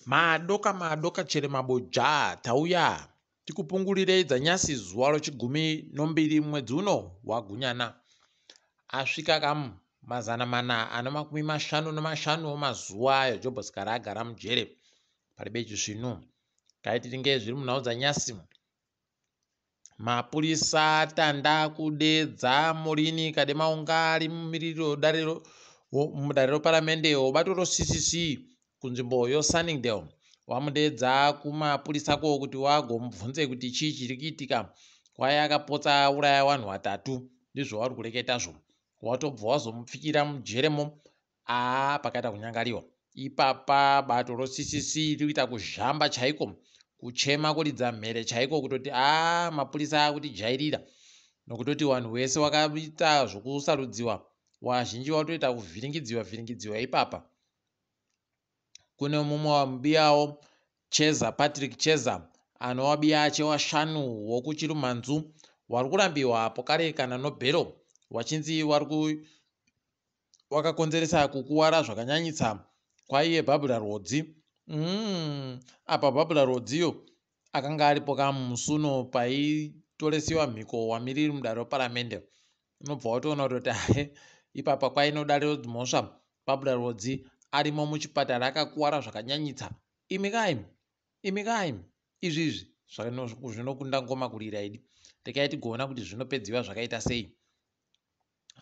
Madoka madoka chere maboja tauya tikupungulirei dzanyasi zuva rochigumi nombiri mwedzi uno waGunyana. Asvika kamu 455 omazuva ayo Jobho Sikhala agara mujere paribe chisvinu. Ngaitiringe zviri munhau dzanyasi. Mapurisa atanda kudeedza Morini Kademaunga ari mumiriri mudare reparamende webato roCCC kunzvimbo yoSunningdale. Wamudeedza kumapurisa ko kuti wagomubvunze kuti chii chiri kuitika. Kwai akapotsa auraya vanhu vatatu ndizvo vari kureketazvo. Watobva wazomupfikira mujeremo aa pakaita kunyangariwa. Ipapa bato roCCC riri kuita kuzhamba chaiko kuchema kuridza mhere chaiko kutoti aa mapurisa akutijairira nokutoti vanhu vese vakaita zvokusarudziwa vazhinji vatoita kuvhiringidziwa vhiringidziwa ipapa. Kune mumwe wamubiyawo Cheza Patrick Cheza anova biyache washanu wokuChirumhanzu wari kurambiwa pokare kana nobhero wachinzi wari wakakonzeresa kukuwara zvakanyanyisa kwaiye Barbra Rwodzi. Apa Barbra Rwodziyo akanga aripo kamusi uno paitoresiwa mhiko wamiriri mudare reparamende. Unobva watoona kutoti ahe ipapa kwaino dare remhosva Barbra Rwodzi arimo muchipatara akakuwara zvakanyanyisa. Imi kaimi, imi kaimi, izvi izvi zvinokunda ngoma kurira idi. Regai tigoona kuti zvinopedziwa zvakaita sei.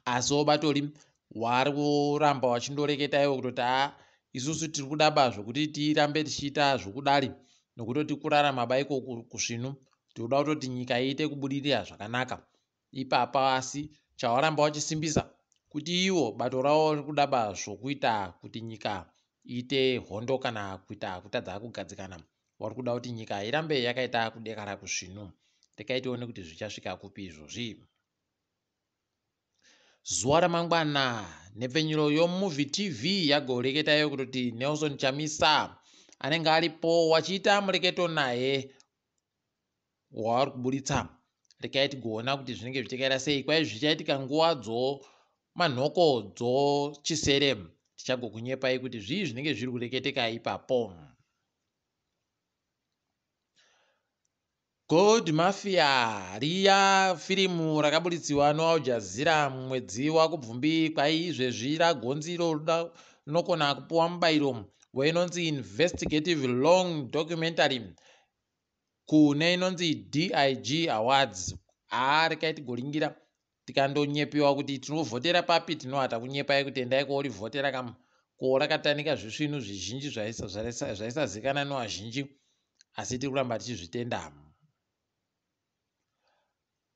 Asiwo batori wari kuramba wachindoreketa iwo kutoti haa isusu tiri kuda ba zvokuti tirambe tichiita zvokudari nokutoti kurarama ba iko kusvinu tinoda kutoti nyika iite kubudirira zvakanaka. Ipapa asi chawaramba wachisimbisa kuti iwo bato ravo riri kuda ba zvokuita kuti nyika iite hondo kana kuita kutadza kugadzikana. Wari kuda kuti nyika irambe yakaita kudekara kusvinu. Regai tione kuti zvichasvika kupi izvozvi. Zuva ramangwana nhepfenyuro yoMuvi TV yagoreketayo kutoti Nelson Chamisa anenge aripo wachiita mureketo naye wavari kuburitsa. Regai tigoona kuti zvinenge zvichakaita sei. Kwai zvichaitika nguva dzomanhoko dzochisere. Tichagokunyepai kuti zvii zvinenge zviri kureketeka ipapo. Gold Mafia riya firimu rakabuditsiwa noAl Jazeera mumwedzi waKubvumbi kwai izvezvi ragonzi iro rinokona kupuwa mubayiro weinonzi Investigative Long Documentary kune inonzi DIG Awards. Haa regai tigoringira tikandonyepiwa kuti tinovhotera papi tinovata kunyepai kuti endai koorivhotera kamu ko rakatanika zvisvinu zvizhinji zvaisazikanwa nevazhinji asi tiri kuramba tichizvitenda.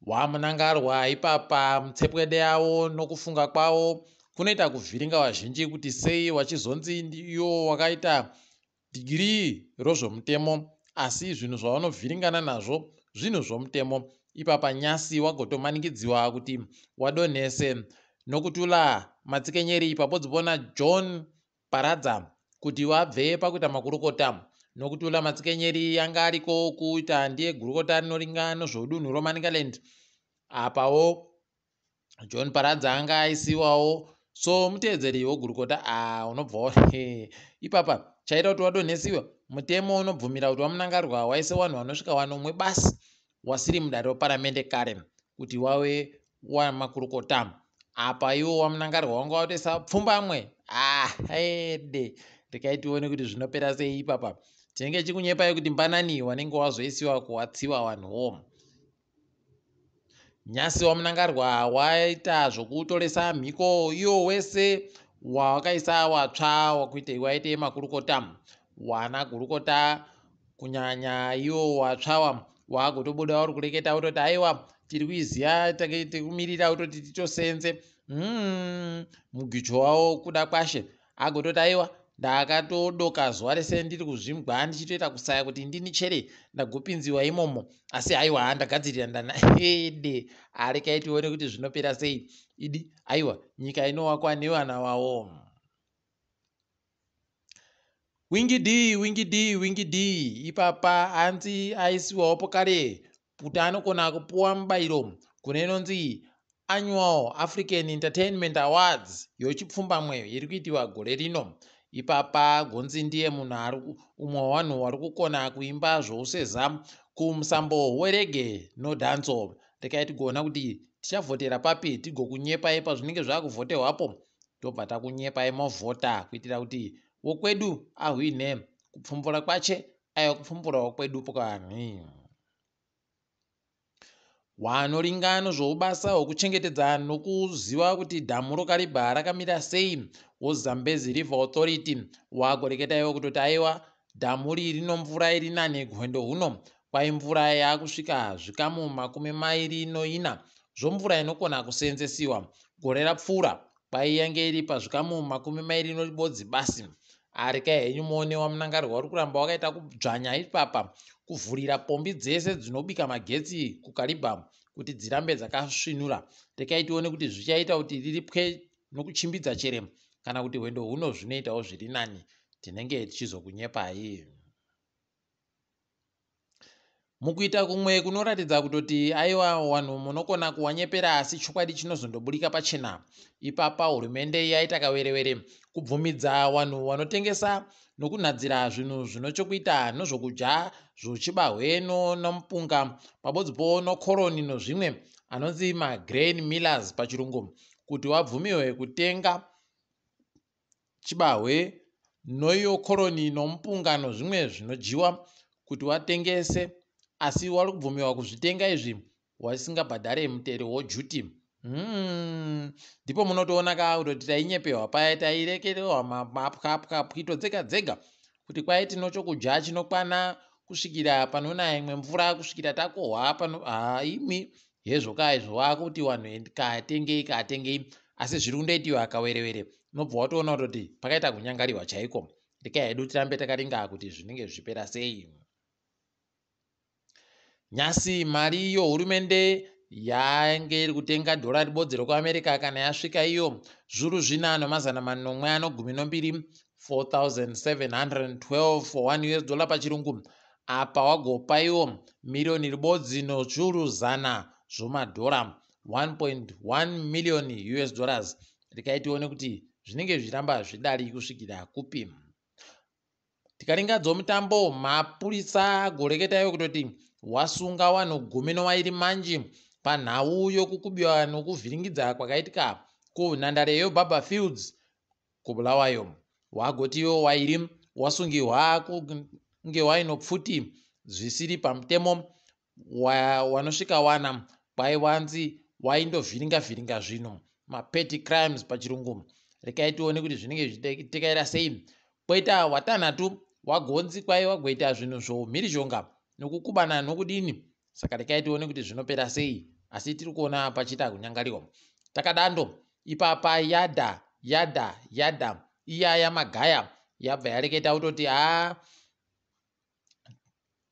Wamunangarwa ipapa mutsepwede yavo nokufunga kwavo kunoita kuvhiringa vazhinji kuti sei wachizonzi iwo wakaita dhigirii rozvomutemo asi zvinhu zvavanovhiringana nazvo zvinhu zvomutemo. Ipapa nyasi wagotomanikidziwa kuti wadonhese nokutula matsikenyeri papodzipo naJohn Paradza kuti wabve pakuita makurukota. Nokutula matsikenyeri anga ariko kuita ndiye gurukota rinoringa nezvedunhu roManicaland. Apawo John Paradza anga aisiwawo so muteedzeri wegurukota. Unobva ipapa chaita kuti wadonhesiwa mutemo unobvumira kuti wamunangarwa waise vanhu vanosvika vanomwe basi wasiri mudare reparamende kare kuti wave wamakurukota. Apa iwo wamunangarwa wanga watoisa pfumbamwe. Ede regai tione kuti zvinopera sei ipapa. Tinenge chikunyepai kuti mbanani wanenge wazoisiwa kuwatsiwa vanhuwo. Nyasi wamunangarwa waita zvokutoresa mhiko iwo wese wawakaisa watsva wakuite waite makurukota. Wana gurukota kunyanya iwo watsvawa wagotobuda uri kureketa utoti aiwa tiri kuiziya tiri kumirira kutoti titosenze mugicho wavo kuda kwashe agototi aiwa ndakatodoka zuva rese ndiri kuzvimbwa ndichitoita kusaya kuti ndini chere ndagopinziwa imomo asi aiwa ndagadzirira ndana ede arekai tione kuti zvinopera sei idi aiwa nyika inovakwa nevana vavo. Wingi D, Wingi D, Wingi D ipapa hanzi aisiwawo pokare kuti anokona kupuwa mubayiro kune inonzi Annual African Entertainment Awards yochipfumbamwe iri kuitiwa gore rino. Ipapa gonzi ndiye munhu ari umwe wevanhu vari kukona kuimba zvouseza kumusambo wereggae nodancehall. Rekai tigoona kuti tichavhotera papi tigokunyepai pazvinenge zvakuvhotehwapo tobva takunyepai movhota kuitira kuti wokwedu ahwinhe. Kupfumbura kwache aiwa kupfumburawo kwedu kani. Wanoringa nezvoubasa hwekuchengetedza nokuziva kuti dhamu roKariba rakamira sei woZambezi River Authority wagoreketa iwo kutoti aiwa dhamu iri rino mvura iri nani hwendo huno kwai mvura yakusvika zvikamu 24 zvomvura inokona kuseenzesiwa. Gore rapfuura kwai yange iri pazvikamu 21 basi. Arikai henyu muone waMnangagwa uri kuramba wakaita kudzvanya ipapa kuvhurira pombi dzese dzinobika magetsi kuKariba kuti dzirambe dzakasvinura. Rekai tione kuti zvichaita kuti riripwe nokuchimbidza chere kana kuti hwendo huno zvinoitawo zviri nani. Tinenge tichizokunyepai. Mukuita kumwe kunoratidza kutoti aiwa vanhu munokona kuwanyepera asi chokwadi chinozondoburika pachena. Ipapa hurumende yaita kawerewere kubvumidza vanhu vanotengesa nokunhadzira zvinhu zvinochokuita nozvokudya zvochibahwe nomupunga pabodzipo nokoroni nozvimwe anonzi magrain millers pachirungu kuti wabvumiwe kutenga chibahwe noiyo koroni nomupunga nozvimwe zvinodyiwa kuti watengese asi wari kubvumiwa kuzvitenga izvi wasingabhadhare mutero wojuti. Ndipo munotoona ka kutoti tainyepewa paya tairekerewa mapwapwa pwito dzega dzega kuti kwai tino chokudya chinokwana kusvikira panonaya imwe mvura kusvikira takohwa pano haimi hezvo ka izvo wakuti vanhu katengei katengei asi zviri kundoitiwa kawerewere unobva watoona kutoti pakaita kunyangariwa chaiko. Rekai hedu tirambe takaringa kuti zvinenge zvichipera sei. Nyasi mari yohurumende yange iri kutenga dhora ribodzi rekuAmerica kana yasvika iyo 4712, 4712 for 1 US dollar pachirungu. Apa wagopa iwo miriyoni ribodzi nozviuru zana zvomadhora, 1.1 million US dollars. Rekai tione kuti zvinenge zvichiramba zvidari kusvikira kupi. Tikaringa dzomutambo, mapurisa agoreketa iwo kutoti wasunga vanhu 12 manji panhau yokukubiwa nokuvhiringidza kwakaitika kunhandare yeBarbourfields kuBulawayo. Wagoti iwo wairi wasungihwa kunge wainopfuti zvisiri pamutemo wanosvika wana kwaiwanzi waindovhiringa vhiringa zvinhu, mapetty crimes pachirungu. Rekai tione kuti zvinenge zvichitekaira sei. Kwoita watanhatu wagonzi kwai wagoita zvinhu zvoumhirizhonga nokukubana nokudini. Saka rekai tione kuti zvinopera sei, asi tiri kuona pachiita kunyangariwa. Takadando ipapa yadha yadha yadha iya yamagaya yabva yareketa kutoti haa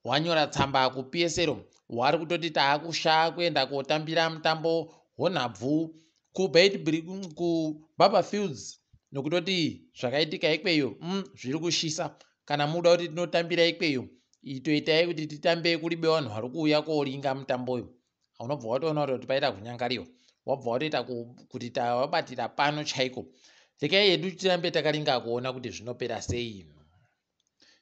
wanyora tsamba kuPSL wari kutoti taakusha kuenda kotambira mutambo honhabvu kuBarbourfields nokutoti zvakaitika ikweyo zviri kushisa. Kana muda kuti tinotambira ikweyo itoitai kuti titambe kuribe vanhu vari kuuya koringa mutambo uyu. Unobva watoona kuti paita kunyangariwa wabva watoita kuti tawabatira pano chaiko. Rekai hedu tirambe takaringa kuona kuti zvinopera sei.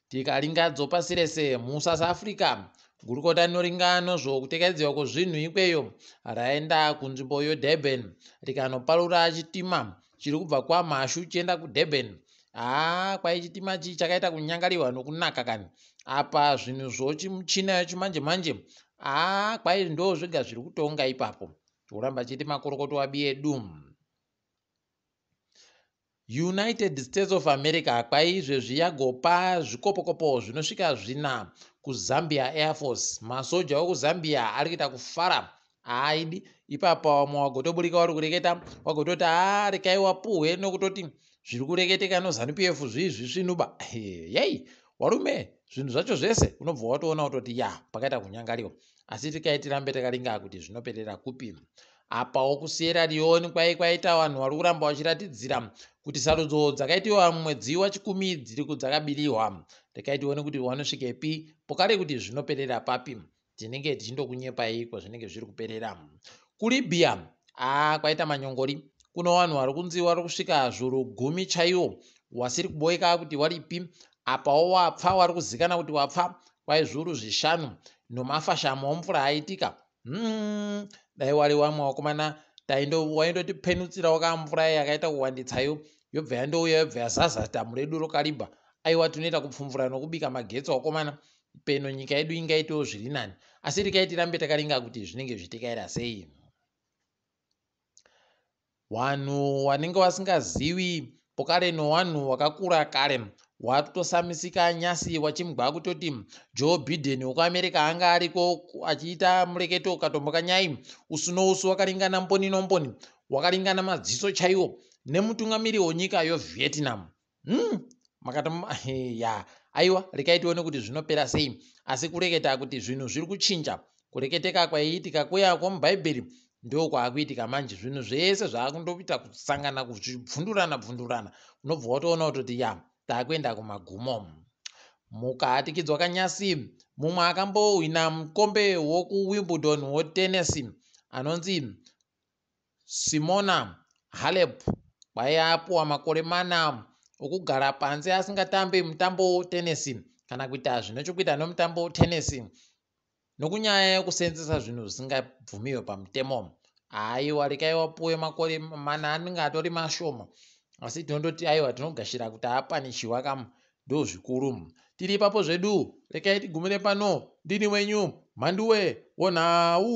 Tikaringa dzopasi rese muSouth Africa, gurukota rinoringa nezvokutekaidziwa kwezvinhu ikweyo raenda kunzvimbo yeDurban rikanoparura chitima chiri kubva kwaMashu chienda kuDurban. Haa kwai chitima chi chakaita kunyangariwa nokunaka kani. Apa zvinhu zvochimuchina yechimanje manje haa kwai ndo zvega zviri kutonga ipapo. Toramba chiti makorokoto abi edu. United States of America kwaizvezvi yagopa zvikopokopo zvinosvika zvina kuZambia Air Force. Masoja okuZambia ari kuita kufara haaidi ipapa vamwe wagotoburika vari kureketa wagototi haa rekai wapuhwe nokutoti zviri kureketeka noZanu PF zvii zvisvinuba yei warume zvinhu zvacho zvese unobva watoona kutoti ya pakaita kunyangariwa. Asi tikai tirambe takaringa kuti zvinoperera kupi. Apawo kuSierra Leone kwai kwaita vanhu vari kuramba vachiratidzira kuti sarudzo dzakaitiwa mumwedzi waChikumi dziri kudzakabiriwa. Rekai tione kuti vanosvikepi pokare kuti zvinoperera papi. Tinenge tichindokunyepai kwazvinenge zviri kuperera. KuLibya aa kwaita manyongori kuno vanhu vari kunzi vari kusvika zviuru 10 chaiwo Wasiri kuboeka kuti waripi apawo wapfa wari kuzikana kuti wapfa kwai zviuru zvishanu nomafashamo omvura aitika. Dai wari wamwe wakomana waindotipenutsirawo ka mvura yakaita kuwanditsayo yobva yandouya yobva yazaza dhamu redu roKariba. Aiwa tinoita kupfumvura nokubika magetsi wakomana peno nyika yedu ingaitewo zviri nani. Asi regai tirambe takaringa kuti zvinenge zvichitekaira sei. Wanhu wanenge wasingaziwi pokare nowanhu wakakura kare watosamisika nyasi wachimgwa kutoti Joe Biden wekuAmerica anga ariko achiita mureketo katombo kanyai usu nousu wakaringana mboni nomboni wakaringana madziso chaiwo nemutungamiri wenyika yoVietnam. Makati ya aiwa regai tione kuti zvinopera sei asi kureketa kuti zvinhu zviri kuchinja kureketeka kwaiitika kuya kwomubhaibheri ndokwaakuitika manje zvinhu zvese zvaakundoita kusangana kuzvibvundurana bvundurana unobva watoona kutoti ya taakuenda kumagumo. Mukahatikidzwa kanyasi mumwe akambohwina mukombe wokuWimbledon wotenesi anonzi Simona Halep kwaiye apuwa makore mana okugara panze asingatambi mutambo wotenesi kana kuita zvine chokuita nomutambo wotenesi nokunyaya yokuseenzesa zvinhu zvisingabvumiwe pamutemo. Aiwa rekai wapuwe makore mana anenge atori mashoma asi tinondoti aiwa tinogashira kuti apanishiwa kamu ndozvikuru. Tiri ipapo zvedu rekai tigumire pano ndini wenyu Mhanduwe wonhau.